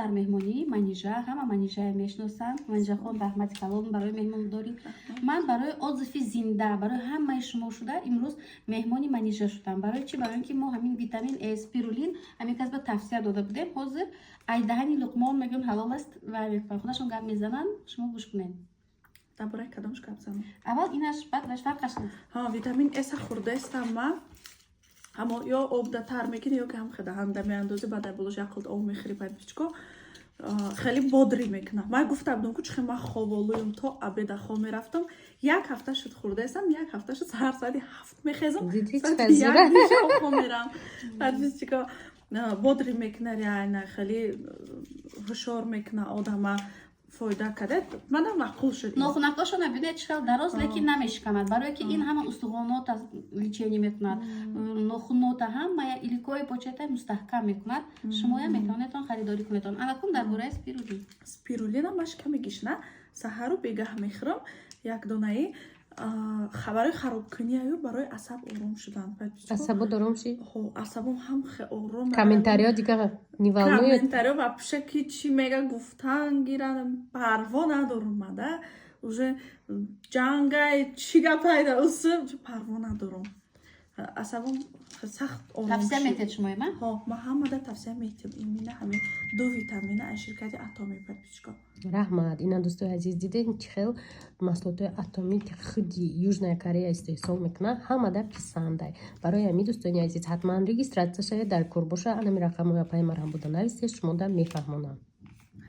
Дар меҳмонии Манижа, ҳама Манижая мешиносанд. Манижахон, раҳмати калон барои меҳмондорӣ. Ман барои отзыви зинда барои ҳамаи шумо шуда имрӯз меҳмони Манижа шудам. Барои чӣ? Барои ин ки мо ҳамин витамин э, спирулин ҳамин касба тавсия дода будем. Ҳозир айдаҳани Луқмон мегӯям, ҳалол аст ва худашон гап мезананд, шумо гӯш кунед. Дар бораи кадомш гап занам? Аввал инаш, баъд ваш фарқаш. Ҳа, витамин С хӯрдаистам ман. Ҳамо ё обда тар мекунӣ, ё ки ҳам даҳанда меандозӣ, баъд дар болош як қулт об мехӯрӣ. Подписчико, хеле бодрый мекунам. Ман гуфта будам, ку чихе ман хоболуюм, то обеда хоб мерафтам. Як ҳафта шуд хӯрдаистам, як ҳафта шуд саҳар соати 7 мехезам, соати 1 хоб мерам. Подписчико, бодрый мекуна, реально хеле ҳушёр мекуна одама, фоида кардед, манам маъқул шуд. Нохунакошона бинед, чӣ хел дароз, лекин намешиканад, барое ки ин ҳама устухонота лечение мекунад, нохунота, ҳамая иликои почата мустаҳкам мекунад. Шумоям метавонедон харидорӣ кунедон. Анакун дар бораи спирулин. Спирулина маш каме гишна, саҳару бегаҳ мехӯрам як донаи, барои харобкунияю барои асаб ором шудан. Асабот ором ши? Асабом ҳам ором. Комментариё дигар не волнует? Комментариё вообще ки чӣ мега гуфтан гиран, парво надорум мада. Уже ҷангай, чӣ гапайда усу, парво надорум, асабом сахт ором. Тавсия метиҳед шумоема? Ҳо, ман ҳамада тавсия метиҳам, имина ҳамин ду витамина аз ширкати Атоми, подписчико. Раҳмат. Ина, дӯстои азиз, дидем, чӣ хел маҳсулотҳои Атомӣ, ки худи Южная Корея истеҳсол мекунад, ҳамада писандай. Барои ҳамин, дӯстони азиз, ҳатман регистрация шавед, дар кор боша анами рақамҳои апаи марҳам буда нависед, шумода мефаҳмонам.